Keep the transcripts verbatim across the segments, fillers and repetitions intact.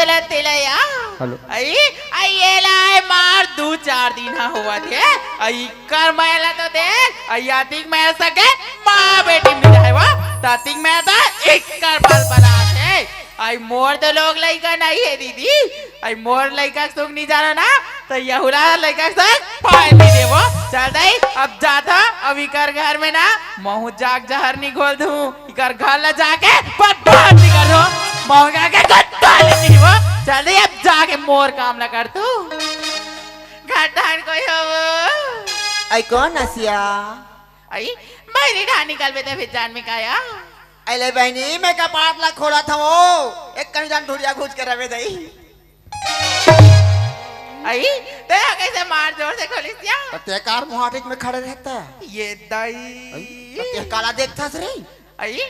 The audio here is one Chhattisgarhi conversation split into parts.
तेला, तेला या। हेलो। अई, अई, एला ए मार दू चार दिन हा होवत हे। अई, कर मैला तो देख, अई, आतिक मैल सके, माँ बेटी मिल जाए वो, तातिक मैं तो इक्कर पल पलात हे। अई, मोर तो लोग लइका नहीं हे दीदी। अई, मोर लइका के सुख नहीं जानो ना, तो यहुला लइका के संग फाड़ नहीं देवो। चल दई, अब जाता, अब इकर घर में ना, महू जाग जहर नहीं घोल दूँ। इकर घर ला जाके बर्बाद नहीं कर दो। मौका के गद्दा लेती वो। चल दे, अब जाके मोर काम ला कर तू। घर ठान कोई हो वो। आई कौन असिया? आई, मेरी ठान निकल बेटा, फिर जान में काया। अले बहनी, मैं कपाट ला खोला था वो। एक कनी जान ढुरिया घुस के रवे दई। आई, तेरा कैसे मार जोर से खोलिस या? तो ते कार मुहाटिक में खड़े रहता है। ये दई। आई, तो ते काला देखता रे? आई,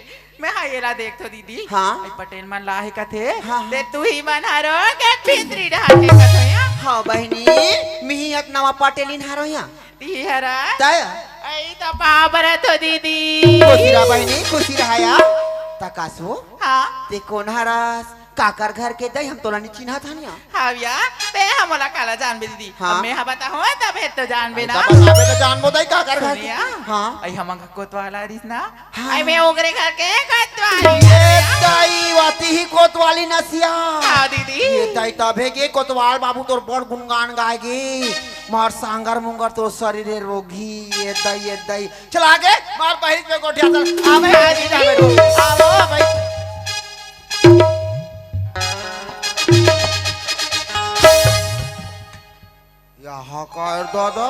मैं हा येला देख तो दीदी। हाँ। आई पटेल मन ला हे कथे। हाँ, हाँ। ते तू ही मन हरो के भितरी डहार के कथो या। हाँ बहनी, मिही एक नवा पटेलिन हरो या। ती हरा? तय? आई तो पाँव परत हो दीदी। खुशी रहा बहनी, खुशी रहा या। तकासो? हाँ। ते कौन हरस? काकर घर के दई हम तोला नी चिन्हत हन या। हाँ भैया, ते हमला काला जानबे दीदी। हाँ। अब मैं हा बताहूँ, तभे तो जानबे ना। तब बताबे तो जानबो दई काकर घर के। सुनिया। हाँ। आई हमन का कोतवाल रिहिस ना। हाँ। आई मैं ओकरे घर के कोतवाल ये रिहिस ना। दई वाती ही कोतवालिन असिया। हाँ दीदी। ये दई तभे के कोतवाल बाबू तोर बड़ गुणगान गाएगी। मार सांगर मुंगर तोर शरीर हे रोगी। ये दई, ये दई। चल आगे, मार बहिरी पे गोठिया चल। आवे, हाँ, आवे, दीदी। आवे, आवे, भाई। यहाँ का है दादा?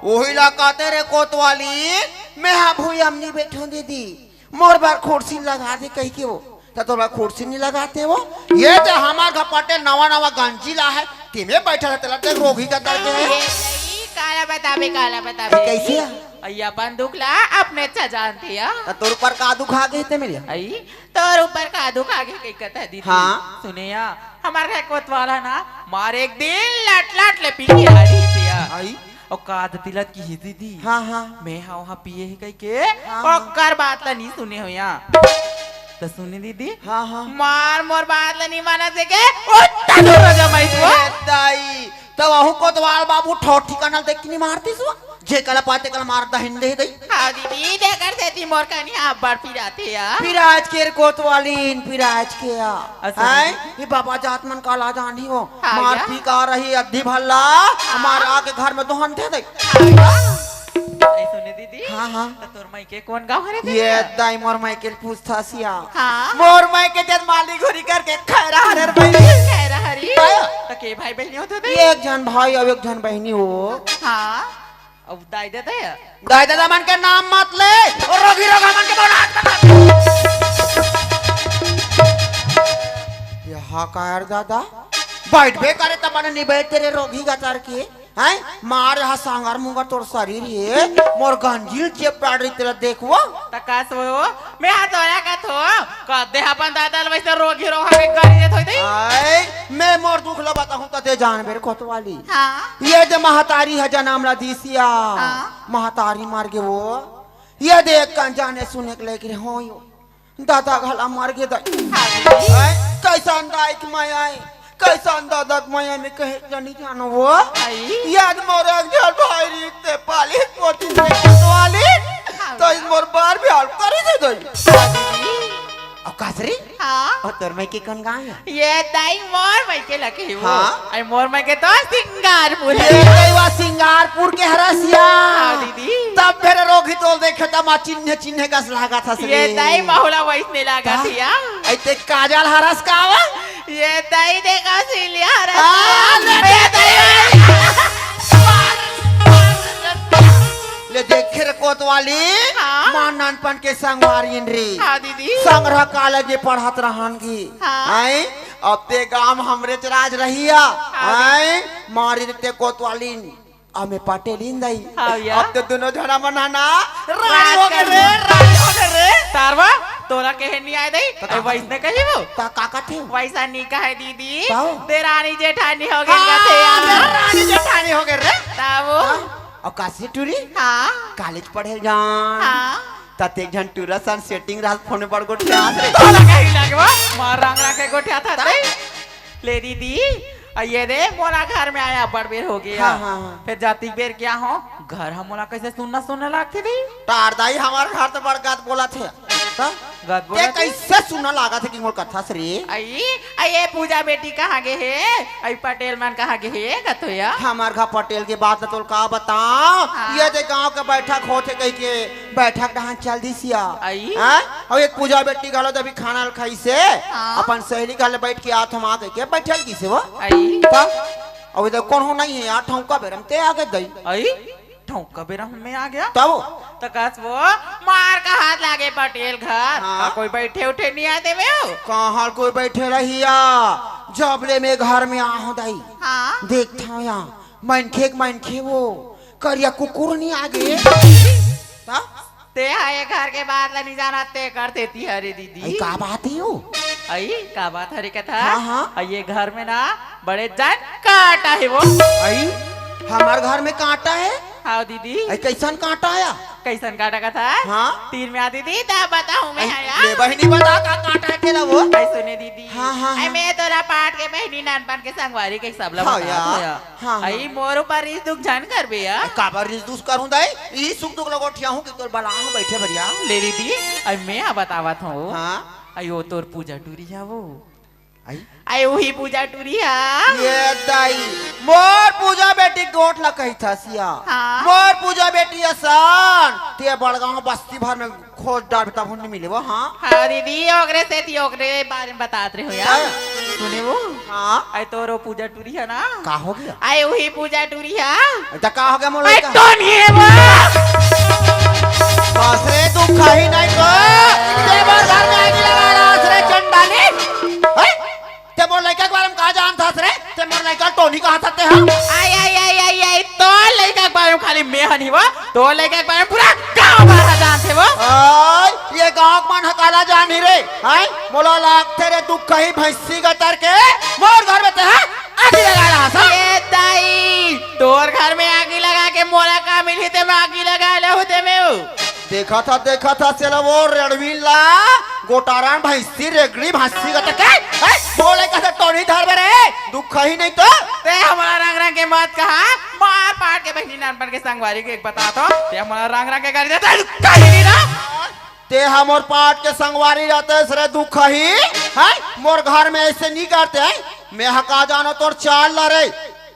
वही ला कहते रे कोतवाली, मैं हा भुइयां म नी बैठूं दीदी, मोर बर कुर्सी लगा दे कहि के वो। त तोर बर कुर्सी नी लगाते वो? ये ते हमार घर पटेल नवा नवा गंजी ला है, तेमे बैठा था तेला देख रोगी का करके है। ये नहीं, काला बताबे, काला बताबे। कैसे है? अइया अपन दुख ला अपने अच्छा जानते हैं। त तोर ऊपर का दुख आ गए ते मेरे? आई, तोर ऊपर का दुख आगे कही कथा दीदी। हाँ। सुने या, हमार घर कोतवाल ना, मार एक दिन लट लट ले पी के आ रही थी या। आई? और का आदत लत की ही दीदी। हाँ, हाँ। मैं हाँ वहाँ पिए ही कही के, हाँ, हाँ। ओकर बात ला नहीं सुने हो या। तो सुने दीदी। हाँ, हाँ। मार मोर बात ला नहीं माना से के, उतना दूर हो जा मैं इसको। ए दाई, तब अहू कोतवाल बाबू ठौर ठिकाना देख के नहीं मारती सो। जे कला पाते कला मार दहिन दे दई। हाँ दीदी, देकर से ती मोर कनिया अब्बड़ पिराथे या। पिराज के रे कोतवालिन, पिराज के या। अच्छा हैं? दीदी। ये बाबा जात मन काला जानी हो। हाँ मार या। पी का रही अद्धी भल्ला, हाँ। मार आके घर में दोहन दे दई। हाँ या। ऐ सुने दीदी। हाँ, हाँ। तो तोर माई के कौन गाँव हरे ये तेरा? दाई मोर माई के पूछता सिया। हाँ। मोर माई के जद माली घोरी करके खैरा हरे रे बहिनी। खैरा हरी? हाँ। तो के भाई बहिनी होते थे? एक झन भाई और एक झन बहिनी हो। हाँ। अब दाई ददा या? दाई ददा मन के नाम मत ले, और रोगी रोगा मन के बोला हाथ में मत। यहाँ का यार दादा? बैठ बे करे तब मने निबैठ तेरे रोगी गतर के। हैं? मार हा सांगर मुंगर तोर शरीर ये, मोर गंजील चेप डाल रही तेरा देखो। तकास वो, मैं हाथ धोया का थो, कदे अपन दादा ल वैसे रोगी रोगा के गाली देत होई दई। आय, मैं मोर दुख ला बताहूँ त ते जानबे रे कोतवाली। हाँ। ये जे महतारी ह जनम ला दीसिया, हाँ। महतारी मर गे वो। ये देख कन जाने सुने के लेके हो यो। दादा घला मर गे दाई। हाँ। हैं? कैसन दाई के माया आय, कैसन दादा के माया में कहे जानी जानो वो। आई। याद मोर एक झन भाई रीते पाली पोती से कोतवाली। हाँ। तो इस मोर बार भी हाल करी दे दाई। हाँ दीदी। अब कासरी? हाँ। और तोर माई के कौन गाँव है? ये दाई मोर माई के लगे वो। हाँ। अरे मोर माई के तो सिंगारपुर ये है। दाई वा सिंगारपुर के हरसिया। हाँ दीदी। तब फिर रोगी तोल देखे त माँ चिन्हे चिन्हे कस लागत हस ये रे। दाई महुला वैसने लागत का? हिया। ऐते काजल हरस का आवा? ये दाई देखा सिलिया हरस। आ, ले दे दाई। ले देखे रे कोतवाली। हाँ। माँ नानपन के संगवारियन रे। हाँ दीदी। संग रह कालेज में पढ़त रहन की। हाँ। आए? अब ते गाँव हमरे च राज रहिया। हाँ। आए? मारी ते कोतवालिन। अमे पटेलिन दाई। हाँ भैया। अब तो दोनों झना मन ह ना रानी हो गे रे, रानी हो गे रे। तारवा, तोला कहे नहीं आय दाई? पता ए, वैसने कही वो? ता का कथे? वैसा नहीं कहे दीदी। ताओ? देरानी जेठानी हो गे हाँ, कथे यार। देरानी जेठानी हो गे रे। ताओ? हाँ। अउ काशी टूरी? हाँ। कालेज पढ़े जान। हाँ। तते एक झन टूरा सन सेटिंग रात फोन में बड़ गोठियात रे। तोला कही लगवा? मार रंग रखे गोठियात हस दाई। ले दीदी, अइये दे, मोला घर में आया बड़ बेर हो गया। हाँ, हाँ, हाँ। फेर जातिक बेर क्या हो, घर ह मोला कइसे सुन्ना सुन्ना लागथे दी? टार दाई, हमर घर तो बड़ गद बोलत हे। त? गद ते बोलत हे? कइसे सुन्ना लागत हे कि मोर कथा से रे? अई, अई ये पूजा बेटी कहाँ गे हे? अई पटेल मन कहाँ गे हे? गथोया। हमर घर पटेल के बात ल तोल का बताओ? हाँ। ये दे गांव के बैठक होथे कहिके बैठक डहान चल दिस या। अई? हाँ? अउ एक पूजा बेटी घलो त अभी खाना ल खाइसे, हाँ। अपन सहेली घर ले बैठ के आत हंव कहिके बैठल गिस हे वो। अई? त? अउ इधर कोनो नहीं हे यार, ठौका बेरा म ते आगे दई। अई? ठौका बेरा म मैं आ गया? तब? त कस वो, मार का हाथ लागे पटेल घर। हाँ। का कोई बैठे उठे नहीं आते वे हो? कहाँ कोई बैठे रही या? जब ले मैं घर में आ हंव दाई। हाँ। देखत हंव या, मनखे के मनखे वो, करिया कुकुर नहीं आगे। त? ते हा ये घर के बात ला नहीं जानत, ते कर देती हरे दीदी। अई, का बात हे वो? अई, का बात हरे कथा? हाँ, हाँ। अई, ये घर में ना बड़े जान कांटा हे वो। अई, हमर घर में कांटा हे? हाँ दीदी। अई, कइसन कांटा हे? कइसन कांटा कथा? हाँ। तीर में आ दीदी, तब बताहूँ मैं, अई, हाँ यार। ले बहिनी बता का कांटा हे तेला वो? अई सुने दीदी। हाँ, हाँ, अई हाँ। मैं तोला पाट के बहिनी नानपन के संगवारी के सब ला हाँ बता यार। दो यार। हाँ, हाँ। अई मोर ऊपर रिस दुख झन करबे या। काबर रिस दुख करहूँ दाई? ई सुख दुख ल गोठियाहूँ कि तोर बलाहूँ बइठे भरिया। ले दीदी, अई मैं हा बतावत हंव। हाँ। अई वो तोर पूजा टूरी हा वो। अई? अई उही पूजा टूरी हा। ये दाई, मोर पूजा बेटी गोठ ल कहिथस या। हाँ। मोर पूजा बेटी असन, ते बड़गांव बस्ती भर में खोज डारबे तभो नहीं मिले वो, हाँ? हाँ दीदी, ओकरे सेती ओकरे बारे में बतात रहे हो यार। हाँ। सुने वो? हाँ। अई तोर वो पूजा टूरी हा ना? का हो गया? अई उही पूजा टूरी हा। त का हो गया मोर अई लइका? टोनी हे वो। बस रे, दुख ही नहीं तो। ते मोर घर में आगी लगा रहा हस रे चंडाली। हैं? ते मोर लइका के बारे में का जानत हस रे? ते मोर लइका टोनी कहत हस ते, हाँ? अई, अई, अई, अई, अई, तोर लइका के बारे में खाली मैं हा नहीं वो, तोर लइका के बारे में पूरा गांव भर हा जानथे वो। अई, ये गांव के मन हा काला जानही रे, हैं? मोला लागथे रे दुखही भैंसी गतर के, मोर घर में ते हा आगी लगा रहा हस। ये दाई, तोर घर में आगी लगा के मोला का मिलही ते मैं आगी लगा ले होते में। देखत हस, देखत हस, चला वो रेड़वीन ला, गोटारान भैंसी, रेगड़ी भैंसी का तक है? हैं? बोले कइसे टोनी धरबे रे, दुखही नहीं तो। ते हमला रंग रंग के मत कहा, मार पाट के बहिनी नानपन के संगवारी के एक बतात हंव, ते हमला रंग रंग के गारी देथस, कहीं नहीं ना। ते हा मोर पाट के संगवारी रहितेस रे दुखही, हैं? मोर घर में अइसे नहीं करते हैं, मैं हा का जानों तोर चाल ला रे।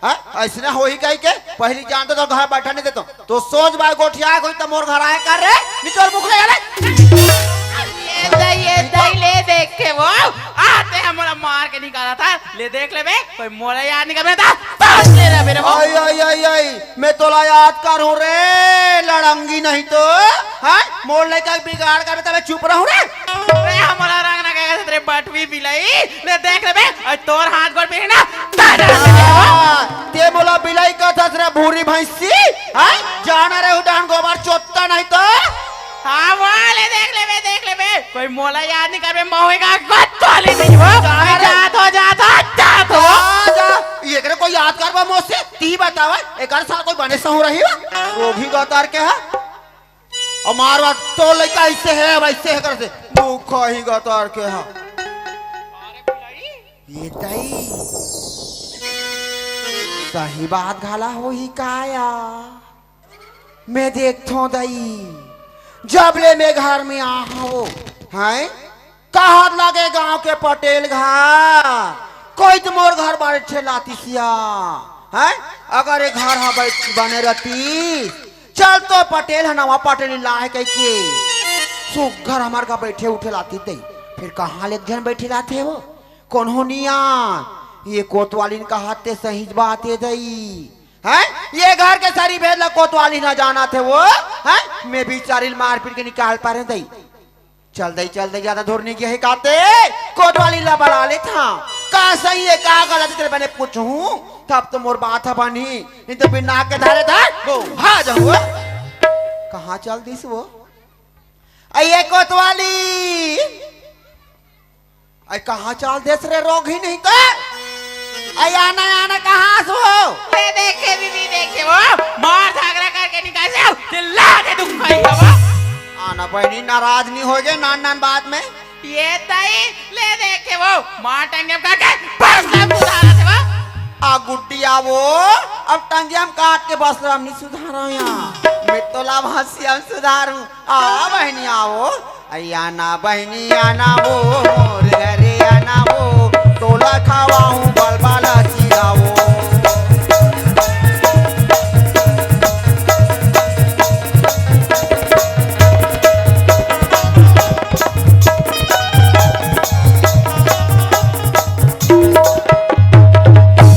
हाँ, अइसने होही कहिके पहिली जानतेंव त घर बैठा नहीं देतेंव। तो सोच बाय गोठिया कोई त मोर घर आए कर रे, निचोड़ मुख ले ले। ये दई, ये दई, ले देख के वो, आते हैं मोला मार के निकालत हस, ले देख लेबे, कोई मोला याद नहीं करबे त, बस ले रहा मेरे वो। आई, आई, आई, आई, मैं तोला याद करहूँ रे, लड़ंगी नहीं तो, हाँ, मोर लइका के बिगाड़ करबे तबे चुप रहूँ रे। रे, हमला रंग ना कहे तेरे बटवी बिलाई, ले देख लेबे, अउ तोर हाथ गोड़ पीही ना, ताजा ले ले वो। हाँ, ते मोला बिलाई कहत हस रे भूरी भैंसी, हैं? जाना रे उडान गोबर चोत्ता नहीं तो। हाँ, वो ले देख लेबे, देख लेबे, कोई मोला याद नहीं करबे, महुए का गोद तोली नहीं वो। जाना रे। जात हो, जात हो, जात हो। जा, जा, ये करे कोई याद करबा मोसे, ती बतावा, एकर साथ कोई बने सहू रही हो? वो भी गतार के है। अउ मारवा तो लइका अइसे हे, अब अइसे हे कर से, मुख ही गतर के हा। ये दई, सही बात घला होही का या? मैं देखथों दई, जब ले मैं घर में आ हंव, हैं? कहत लगे गांव के पटेल घर, कोई तो मोर घर बैठे लातिस या, हैं? अगर ये घर हा बैठ, बने रहतिस, चल तो पटेल ह नवा पटेल लाहे कहिके, सुग्घर हमर घर बैठे उठे लातिस दई। फिर कहाँ ले एक झन बैठे लाथे वो? कोनो निया, ये कोतवालिन कहत ते सही बात हे दई। हैं? ये घर के सारी भेद ला कोतवालिन जानथे वो, हैं? मैं बिचारी ल मार पीट के निकाल पारेंव दई। चल दई, चल दई, ज्यादा दूर नहीं गया है काते। कोतवालिन ला बला लेथंव। का सही है, का गलत है, तेरे बने पूछूं, तब तो मोर बात ह बनही। नहीं तो बिना के धरे धर, वो भाग जाहूं। कहाँ चल दिस वो? अई ये कोतवाली। अई कहाँ चल देस रे, रोगही नहीं तो। अई आना, आना, कहाँ हस वो? ले देखे दीदी, देखे वो, मार झगड़ा करके निकल जाओ, चिल्ला के दुख पाई हो वो। आना बहिनी, नाराज नहीं होगे नान नान बात में। ये तई ले देखे वो माँ टंगिया म काट के बस ला सुधारत हे वो। आ गुड्डिया वो, अब टंगिया म काट के बस ला नहीं सुधारा या। मैं तोला भसिया म सुधारूं। आ बहिनी आवो, अई आना बहिनी आना वो, मोर घरे आना वो, तोला खवाहूं बलबा ल चिरावो।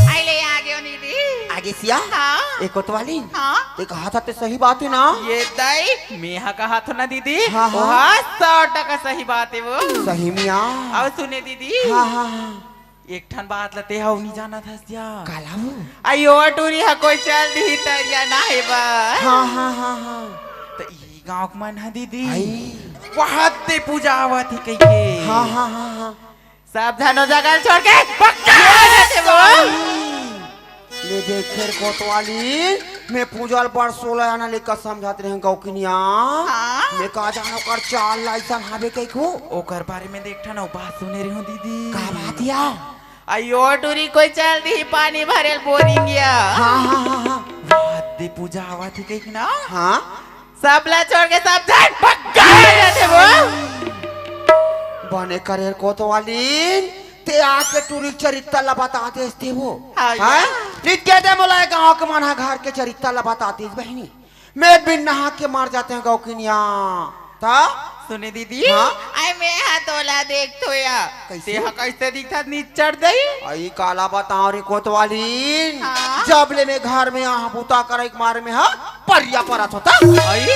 आइले आगे ओ दीदी। आगे सिया? हाँ। ए कोतवाली? हाँ। ते कहा था ते सही बात हे ना? ये दई, मेहा कहा था ना दीदी? हाँ, हाँ। ओहा सौ टका सही बात हे वो। सही मिया। अउ सुने दीदी। हाँ, हाँ, हाँ। एक ठन बात ल ते हव नहीं जानत हस या। काला वो? अई ओ टूरी ह कोई चल दिही तरिया नहाय बर। हाँ, हाँ, हाँ, हाँ। त इही गांव के मन ह दीदी। आई। वहां ते पूजा आवत हे कहिके। हाँ, हाँ, हाँ, हाँ। सब झन ओ जगह ल छोड़ के पक्का हो जाते वो। ले देख फेर कोतवाली, मैं पूजा ल बड़ सोला आना लेकर समझात रहेंव गौकिनिया। हाँ। मैं का जानो ओकर चाल ला अइसन हावे कहिके। ओकर बारे में देख ठन अउ बात सुने रहेंव दीदी। का बात या? अई ओ टूरी कोई चल दिही पानी भरे ल बोरिंग या। हाँ, हाँ, हाँ, हाँ। वहां ते पूजा आवत हे कहिके ना। हाँ। सब ला छोड़ के सब झन पक्का हो जाते वो। बने करे कोतवाली, ते आके टूरी चरित्तर ला बता देस ते वो। हाँ, हैं? या। नित्य दे मोला गांव के मन ह घर के चरित्तर ला बता देस बहिनी। मैं बिन नहा के मर जाते हैं गौकिनिया। ता? सुने दीदी, हाँ? अई मेहा तोला देखथों या। कइसे? ते ह कइसे दिखत निच्चट दई? अई काला बताओं रे कोतवाली। हाँ? जब ले मैं घर में आहा बूता करई के मारे में हा परिया परत हों ता। अई,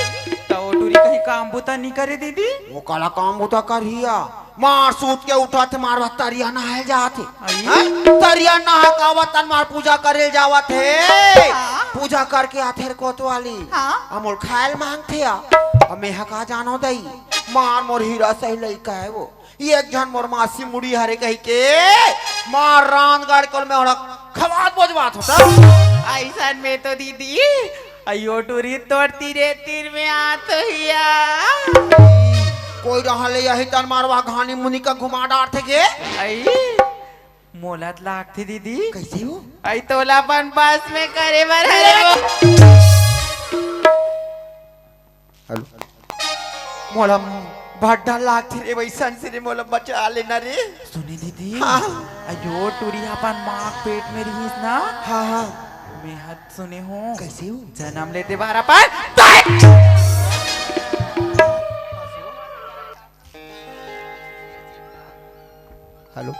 त ओ टूरी कहीं काम बूता नहीं करे दीदी? वो काला काम बूता करही या? मार सूत के उठत हे, मार बस तरिया नहाय ल जात हे। अई। हैं? तरिया नहा के आवत तन मार पूजा करे ल जावत हे। हाँ। पूजा करके आथे रे कोतवाली। हाँ। अउ मोला खाय ल मांगथे या। अब मेहा का जानों दई। मार मोर हीरा सही लइका हे वो। एक झन मोर मासी मुड़ी हरे कहिके। मार रांध गाड़ के मैं ओला खवात बोजवात हों ता। अइसन में तो दीदी, अई ओ टूरी तोर तीरे तीर में आत होही या। कोई रहल यही तन मारवा घानी मुनी का घुमा डारथे गे। अई, मोला त लागथे दीदी। कइसे हो? अई तोला अपन बस में करे बर हरे वो। हेलो। मोला बड़ डर लागथे रे, वइसन से रे, मोला बचा लेना रे। सुने दीदी। हाँ। अई ओ टूरी अपन माँ के पेट में रहिस ना। हाँ, हाँ। मैं हद सुने हों। कइसे हो? जनम लेते बार अपन। हेलो।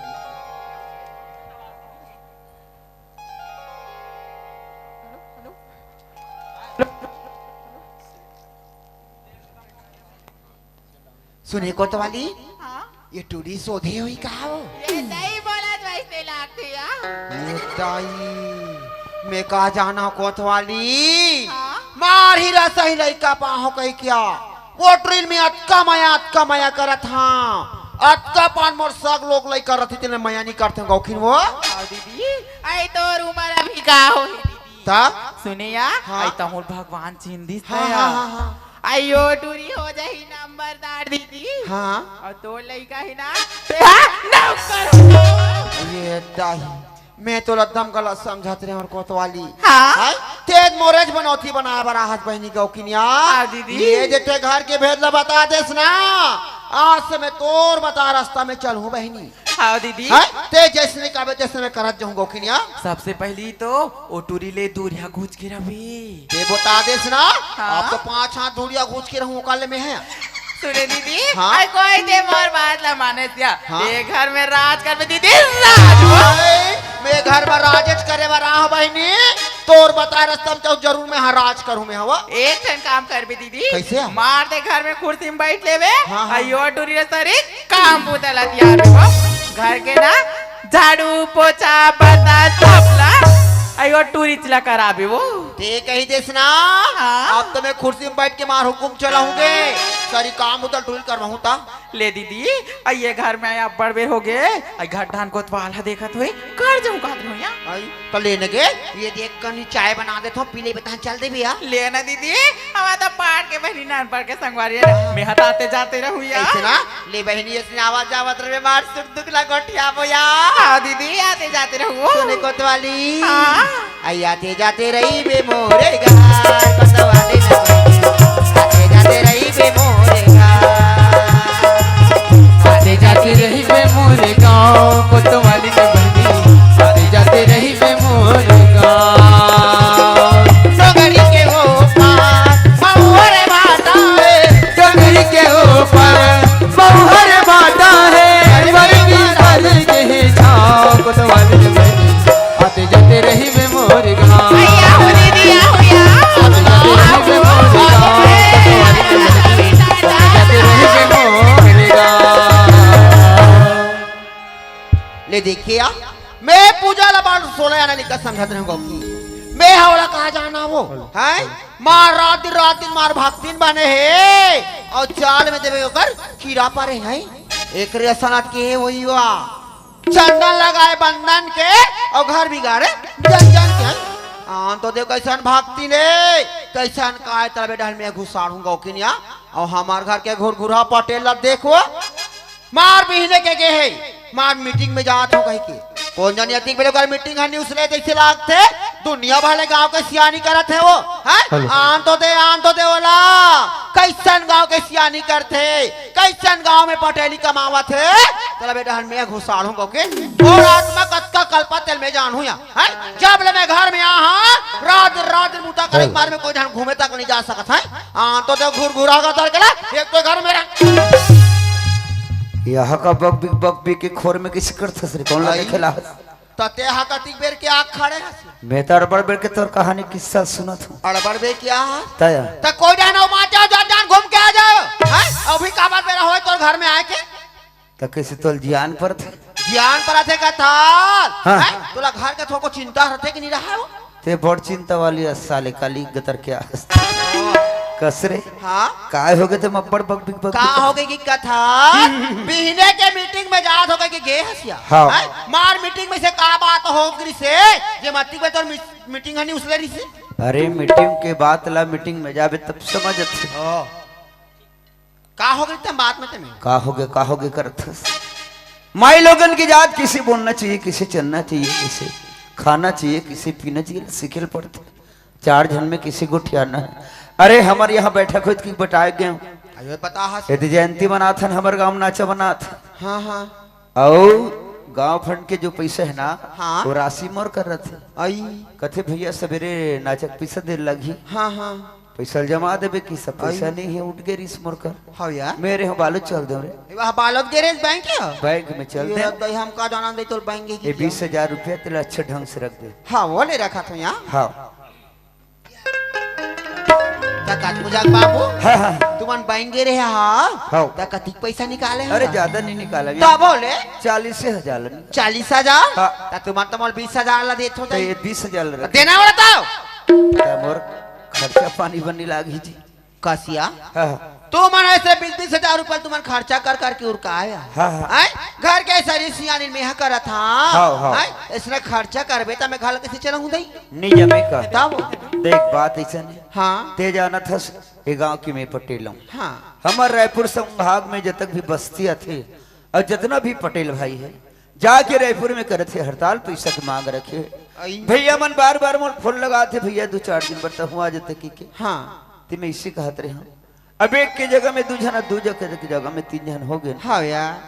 सुने कोतवाली, हाँ? ये टूरी सोधे होही का हो? ये दई बोलत वइसे लागथे या। ये दई, मैं का जानों कोतवाली। हाँ? मार हीरा सही लइका पाहों कहिके। वो टूरी ल मैं अतका मया, अतका मया करत हों। अतका पान मोर सग लोग लइका रथे तेला मया नहीं करथे गौकिन वो। हाँ दीदी, अई तोर उमर अभी का होही दीदी? ता? सुने या, हाँ? अई तहूं ल भगवान चीन दिस हाँ, तया। हाँ, हाँ, हाँ। अई ओ टूरी हो जाही नंबरदार दीदी। हाँ। अउ तोर लइका ही ना, तेहा नौकर हो। ये दई, मैं तोला एकदम गलत समझत रहेंव कोतवाली। हाँ। हैं? तें मोरेच बनौती बनाय बर आहस बहिनी गौकिनिया। हाँ, दीदी। ये जे ते घर के भेद ला बता देस ना, आज से मैं तोर बताय रस्ता में चलहूं बहिनी। हाँ दीदी। हैं? तें जइसने कहबे तइसने मैं करत जाहूं गौकिनिया। सबसे पहिली तो ओ टूरी ले दूरिहा घूंच के रहबे। तें बता देस ना, हाँ। अब तो पांच हाथ दूरिहा घूंच के रहूं ओकर ले मैं ह। सुने दीदी, हाँ? अई कोई तें मोर बात ला मानस या। हाँ? तें घर में राज करबे दीदी, राज। अई, मैं घर में राजेच करे बर आहों बहिनी, तोर बताय रस्ता में तो जरूर मैं ह राज करहूं मैं हव। एक ठन काम करबे दीदी। कइसे? मार तें घर में कुर्सी में बइठ लेबे, हाँ, हाँ। अई ओ टूरी ले सरी काम बूता ला तियार में वो। घर के ना झाड़ू, पोछा, बर्तन, सब ला अई ओ टूरी च ला कराबे वो। तें कहि देस ना, हाँ। अब तो मैं कुर्सी में बइठ के मार हुकुम चलाहूं गे। सारी काम उतल टुल करवाहूं ता। ले दीदी, अई ये घर में आया अब्बड़ बेर हो गे, अई घर धान कोतवाल ह देखत होई, कर जाऊं कहत होई या। अई, त लेने गे, ये देख कनी चाय बना देथों, पी ले बता चल देबे या। ले ना दीदी, हमार त पाड़ के बहिनी नान पड़ के संगवारी हे ना, मैं हताते जाते रहूं या। ऐसे ना, ले बहिनी, ऐसे आवाज जावत रहे, मार सुख दुख ला गोठियाबो या। हाँ दीदी, आते जाते रहूं। सुने कोतवाली। हाँ। अई आते जाते रहिबे मोरे घर, कोतवाली ना बहिनी। आते जाते रहिबे मोरे घर। आते जाते रहिबे मोरे गाँव, कोतवाली ना बहिनी। आते जाते रहिबे मोरे गाँव। डोंगरी के ओ पार, महुआ रे माता हे। डोंगरी के ओ पार, महुआ रे माता हे। बड़ी बादल के हे छाँव, कोतवाली ना बहिनी। आते जाते रहिबे मोरे गाँव। भैया हो दीदी, या हो या। आते जाते रहिबे मोरे गाँव। आते जाते रहिबे मोरे गाँव। ले देखिए या, मैं पूजा ला बार सोलह आना निकल समझत रहूं गौकी। मैं हा ओला कहा जाना वो, हैं? मार रात दिन, रात दिन मार भक्तिन बने हे। अऊ चाल में देवे ओकर कीरा परे हे। एकरे असनात के हे वही वा। चंदन लगाए बंदन के, अऊ घर बिगाड़े जन जन के। आन तो देव कैसन भक्ति ने, कैसन काय तलबे डहन में घुसाड़ूं गौकिनिया, अऊ हमार घर के घुरघुरा पटेल ला देखो, मार बिहने के गे हे, मार मीटिंग में जात हों कहिके। कोन जनी अतिक बेले ओकर मीटिंग हनी उसले जैसे लागथे, दुनिया भर ले गांव के सियानी करत हे वो, हैं? हेलो। आन तो दे, आन तो दे ओला, कैसन गांव के सियानी करथे, कइसन गांव में पटेली कमावत हे, तोला बेटा हन में घुसाड़हूं कहिके। ओ रात में कतका कलपा तेल में जानहूं या, हैं? जब ले मैं घर में आ हां, रात, रात दिन बूता करे के मारे में कोई ढंग घूमे तक नहीं जा सकत हे। हां, तो देख घुरघुरा का तर के ला, एक तो घर में रह। यहां का बक बिक, बक बिक के खोर में किसी करथस रे, कौन ला आई। देखेला? त तेहा कतिक बेर के आग खड़े हस? मैं त अड़बड़ बेर के तोर कहानी किस्सा सुनत हूं। अड़बड़ बेर के आग? तय। त कोई डहन अउ मात जाओ, जान जान घूम के आ जाओ। हैं? अभी काबर बेरा होय तोर घर में आए के? त कइसे तोल जियान परत हे? जियान परत हे कथस? हां। हैं? तोला घर के थोको चिंता रहथे कि नहीं रहा हो? ते बड़ चिंता वाली अस साले, काली गतर के आस। कस रे? हां? काय होगे ते अब्बड़ बक बिक बक का बिक? होगे कि कथस? बिहने के मीटिंग में जात होगे कि गे हस या? हां। हैं? मार मीटिंग में से का बात हो गिरिस हे, जे मत्ती में तोर मी-, मीटिंग हनी उसले रिस हे? अरे, मीटिंग के बात ला मीटिंग में जाबे तब समझ आथे। ओ। का होगे ते बात में ते में? का होगे, का होगे करथस? माई लोगन की जात किसे बोलना चाहिए, किसे चलना चाहिए, किसे खाना चाहिए, किसे पीना चाहिए, सीखे ल पड़थे। चार झन में किसे गोठियाना हे। अरे, हमर यहां बैठक होय त कि बटाय गेंव। अयो, पता हस। एदे जयंती मनाथन, हमर गांव नाचा मनाथन। हां, हां। अउ गांव फंड के जो पइसा हे ना, हां। वो राशि मोर कर रथे। अई। कथे, "भैया, सबेरे नाचक पइसा दे लगही।" हां, हां। पइसा ल जमा देबे कि सब पइसा अई। नहीं हे, उठ गे रिस मोर कर। हव यार। मेरे हम बालोद चल देंव रे। वाह, बालोद गे रिस बैंक के? बैंक में चल ये देंव। अब दई हम का जाना दई तोर बैंक के ये कि बीस हजार रुपया तेला अच्छा ढंग से रख दे। हां, वो ले रखा था यार। हां। त कत पूजा के बाबू? हां, हां। तुमन बैंक गे रहे हा? हां। त कतिक पइसा निकाले हा? अरे, ज्यादा नहीं निकाला। त बोले? चालीस हजार ला निकाला। चालीस हजार? हां। त तुमन तो मोल बीस हजार ला देत हो त जाई। ये बीस हजार ला रख। देना वाला तो? त मोर खर्चा पानी बनी लागी जी। कस या? हां, हां। तुमन ऐसे बीस बीस हजार रुपया तुमन खर्चा कर करके उरकाया। हां, हां। हैं? घर के सरी सियानी में हा करत हा। हां, हां। हैं? इसने खर्चा करबे त मैं घर कैसे चलाऊं दई? नहीं जमे का। तब? देख, बात अइसन हे। हां। ते जानत हस, ए गांव की मैं पटेल हूं। हां। हमर रायपुर संभाग में जतक भी बस्ती आथे अउ जतना भी पटेल भाई हे, जाके रायपुर में करत हे हड़ताल, पइसा के मांग रखे हे। अई। भैया मन बार-बार मोर फोन लगाथे, "भैया, दू चार दिन बर तहूं आ जते," कहिके। हां। ते मैं इसे कहत रहे हूं, अब एक के जगह में दू झन, दू जगह के जगह में तीन झन हो गे। हां यार।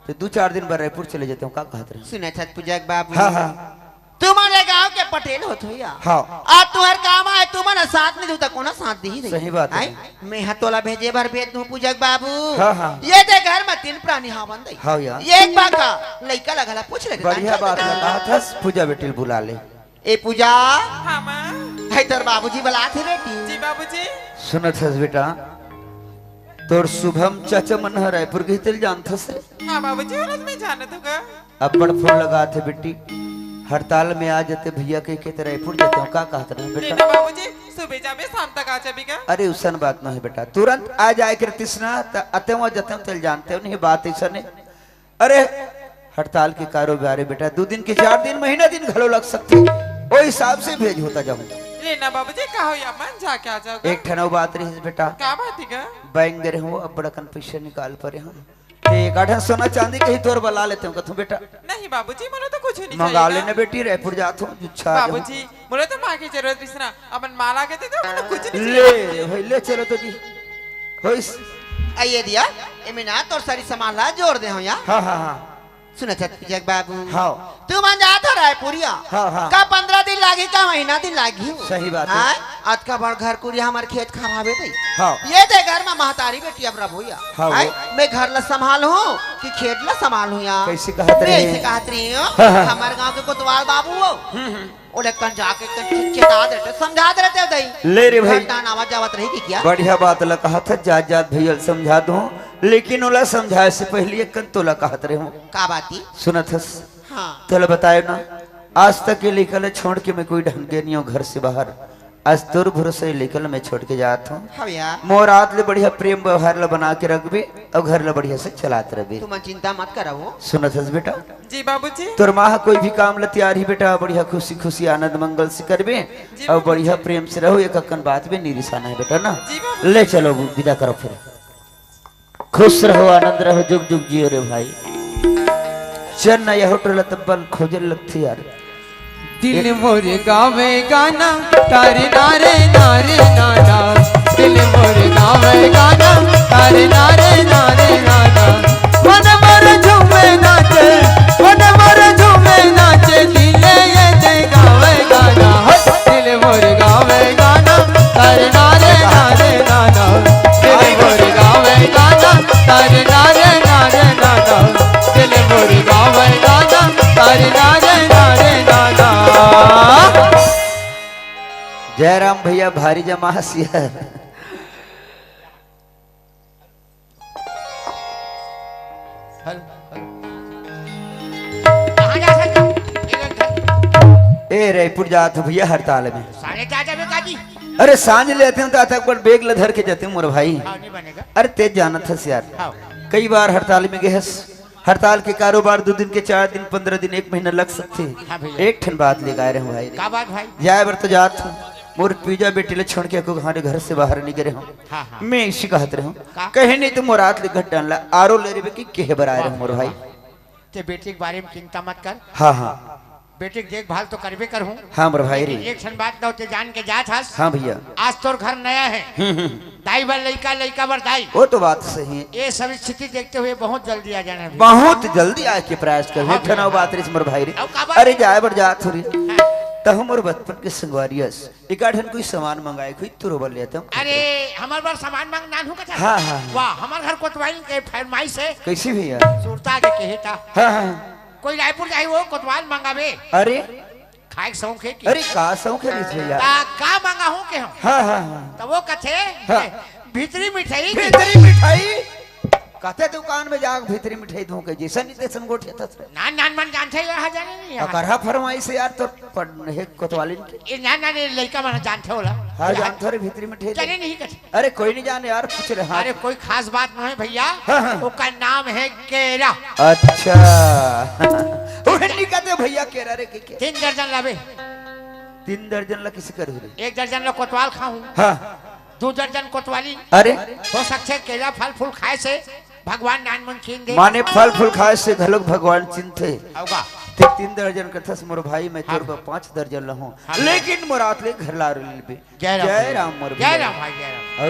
त दू चार दिन बर रायपुर चले जातेंव, का कहत रहे? सुनत हस पूजा के बाबू। हां, हां। तुमन ए गांव के पटेल होत हो या? हां। अब तुंहर काम आय, तुमन साथ नइ देहू त कोन साथ दिही रे? सही बात हे। हैं? मैं हा तोला भेजे बर भेज दूं पूजा के बाबू। हां, हां। ये दे घर में तीन प्राणी हावन दई। हां यार। ये एक बात का लइका ला घला पूछ ले। बढ़िया बात ला कहत हस, पूजा बेटी ल बुला ले। ए पूजा। हां मां। हे तोर बाबूजी बलात हे बेटी। जी बाबूजी। सुनत हस बेटा, तोर शुभम चाचा मन ह रायपुर गे हे तेला जानत हस रे? हां बाबूजी, ओला मैं जानत हूं गा। अब्बड़ फोन लगात हे बेटी, हड़ताल में आ जते भैया कहिके, ते रायपुर जातेंव, का कहत रहे बेटा? बेटा बाबूजी, सुबह जाबे, शाम तक आ जाबे का? अरे, उसन बात नहीं बेटा, तुरंत आ जाए के रतिस ना, त अते वहाँ जते तेल जानते हो नहीं, बात ऐसा नहीं। अरे, हड़ताल के कारोबार है बेटा, दो दिन के, चार दिन, महीना दिन घलो लग सकते, ओ हिसाब से भेज होता जाऊँ। ले ना बाबूजी, का हो या मन जाके आ जाओ। एक ठन अउ बात रहिस बेटा। का बात है गा? बैंक गे रहूँ, अब बड़कन पैसा निकाल परे हूँ। एक आठन सोना चांदी कहीं तोर बला लेते हूँ कथूँ बेटा। नहीं बाबूजी, मोला तो कुछ नहीं मंगा चाहिए लेना ना। बेटी, रायपुर जात हूँ, जुच्छा आ जाऊँ। बाबूजी, मोला तो माँ की जरूरत रहिस ना, अपन माँ ला के दे दो, मोला कुछ नहीं चाहिए। ले भाई, ले चलो तो जी। होइस। आइए दिया, एमे ना तोर सारी सामान ला जोर दे हूँ या। हाँ, हाँ, हाँ। सुन अच्छा जग बाबू। हाँ। तू मन जात हो रायपुरिया। हाँ, हाँ। का पंद्रह दिन लागी, का महीना दिन लागी हो? सही बात है। हाँ? अतका बड़ घर कुरिया हमर खेत खराबे दई। हाँ। ये दे घर में महतारी बेटी अब रबो या। हाँ, हाँ? वो। मैं घर ला संभालहूँ कि खेत ला संभालहूँ या? कैसे कहत मैं रहे? ऐसे कहत रही हूँ। हाँ, हाँ। हमर गाँव के कोतवाल बाबू हो। हम्म, हम्म। ओले कन जाके कन चेता देते, समझा देते दई। ले रे भाई। घटना नावा जावत रही कि क्या? बढ़िया बात ला कहत है, जात जात भैया ल समझा दूँ, लेकिन ओला समझाए से पहले एक कन तोला कहत रहे हूँ। का बात ही? सुनत हस? हाँ। तोला बतायो ना, आज तक ये लइका ल छोड़ के मैं कोई ढंग के नहीं हूँ घर से बाहर। आज तोर भरोसे ये लइका ल मैं छोड़ के जात हूँ। हाँ भैया। मोर आत ले बढ़िया प्रेम व्यवहार ला बना के रखबे अउ घर ला बढ़िया से चलात रखबे। तुम चिंता मत करवो। सुनत हस बेटा? जी बाबूजी। तोर माँ ह कोई भी काम ला तियार ही बेटा, बढ़िया खुशी खुशी आनंद मंगल से करबे जी अउ बाबूजी। बढ़िया प्रेम से रहो, एक अक्कन बात में निरिसाना है बेटा ना। जी बाबूजी। ले चलो विदा करो फिर। खुश रहो, आनंद रहो, जुग जुग जियो रे भाई। चल ना यह होटल तब्बल खोजल लगथे यार। दिल मोर गावे गाना, तारे नारे नारे नाना। दिल मोर गावे गाना, तारे नारे नारे नाना। मन मोर झूमे नाचे, मन मोर झूमे नाचे, दिल ये दे गावे गाना। हो, दिल मोर गावे गाना, तारे नारे नारे नाना। दिल मोर गावे गाना, तारे नारे नारे नाना। दिल मोर गावे गाना, तारे नारे नारे नाना। जयराम भैया भारी जमा हसिया। Hello, hello. कहाँ जा सकता? एक, एक, एक। ए, रायपुर जात हूँ भैया हड़ताल में। सारे जा जाबे काजी। अरे सांझ लेते हैं तो तक पर बैग ल धर के जाते हैं मोर भाई। हाँ, नहीं बनेगा। अरे तेज जानत हस यार। हाँ। कई बार हड़ताल में गए हस, हड़ताल के कारोबार दो दिन के, चार दिन, पन्द्रह दिन, एक महीना लग सकथे। हाँ भैया। एक ठन बात ले आए रहे हूँ भाई। का बात भाई? जाए बर तो जात हूँ, मोर पीजा बेटी ले छोड़ के को हमारे घर से बाहर नहीं गे रहे हूँ। हाँ, हाँ। मैं इसी कहत रहे हूँ, का? कहे नहीं तो मोर आत ले घट डालना, आरो ले रे कि कहे बर आए रहे हूँ मोर भाई। वाह, वाह। ते बेटी के बारे में चिंता मत कर। हाँ, हाँ। बेटी के देखभाल तो करबे करहूँ। हाँ, मोर भाई रे। लेकिन एक ठन बात ला ते जान के जात हस। हाँ भैया। आज तोर घर नया है। हम्म, हम्म। दाई बर लइका, लइका बर दाई। वो तो बात सही है। ये सब स्थिति देखते हुए बहुत जल्दी आ जाना है भैया। बहुत जल्दी आके प्रयास कर। हाँ एक ठन भैया, अउ हाँ। बात रहिस मोर भाई रे। अउ का बात? अरे जाए बर जात हो रे। हाँ। तहु मोर बचपन के संगवारी अस। एकाठन कोई सामान मंगाए, कोई तुरो बर लेता हूँ। अरे, हमर बर सामान मांग नानू का चाही? हाँ, हाँ, हाँ। वाह, हमर घर कोतवाल के फरमाइश है। कैसे भैया? सुरता के कहे था। हाँ, हाँ। कोई रायपुर जाही वो कोतवाल मंगावे। अरे। खाए के शौक है कि? अरे, का शौक है इस भैया? ता का मंगाहूँ के हम? हाँ, हाँ, हाँ। तो वो कथे, हाँ। भीतरी मिठाई। भीतरी मिठाई? कथे दुकान में जाके भीतरी मिठाई दूँ के, जैसन नहीं तैसन गोठियाथस रे। नान नान मन जानथे, यहाँ जाने नहीं, यहाँ। अकरहा फरमाइश है यार, तो पढ़-, हे कोतवालिन के। ये नान नान, ये लइका मन जानथे ओला। हाँ, जानथो रे, भीतरी मिठाई दे। जाने नहीं कथे। अरे, कोई नहीं जाने यार, पूछ रहे, हाँ। अरे, कोई खास बात नहीं है भैया। हाँ, हाँ। ओकर नाम है केरा। अच्छा। ओहे नहीं कहते भैया केरा रे, के, के? तीन दर्जन लाबे। तीन दर्जन ला किसे करू रे? एक दर्जन ला कोतवाल खाहूँ। हाँ। दू दर्जन कोतवाली। अरे। हो सकथे केला फल फूल खाए से भगवान नान मन चीन दे। माने फल फूल खाए से घलोक भगवान चिन्हथे। होगा। ते तीन दर्जन कथस मोर भाई, मैं हाँ। तोर बर पाँच दर्जन लहूँ। हाँ। लेकिन मोर आत ले घर ला लेबे। जय राम जय भैया। राम मोर जय भैया। राम भाई, जय राम। अउ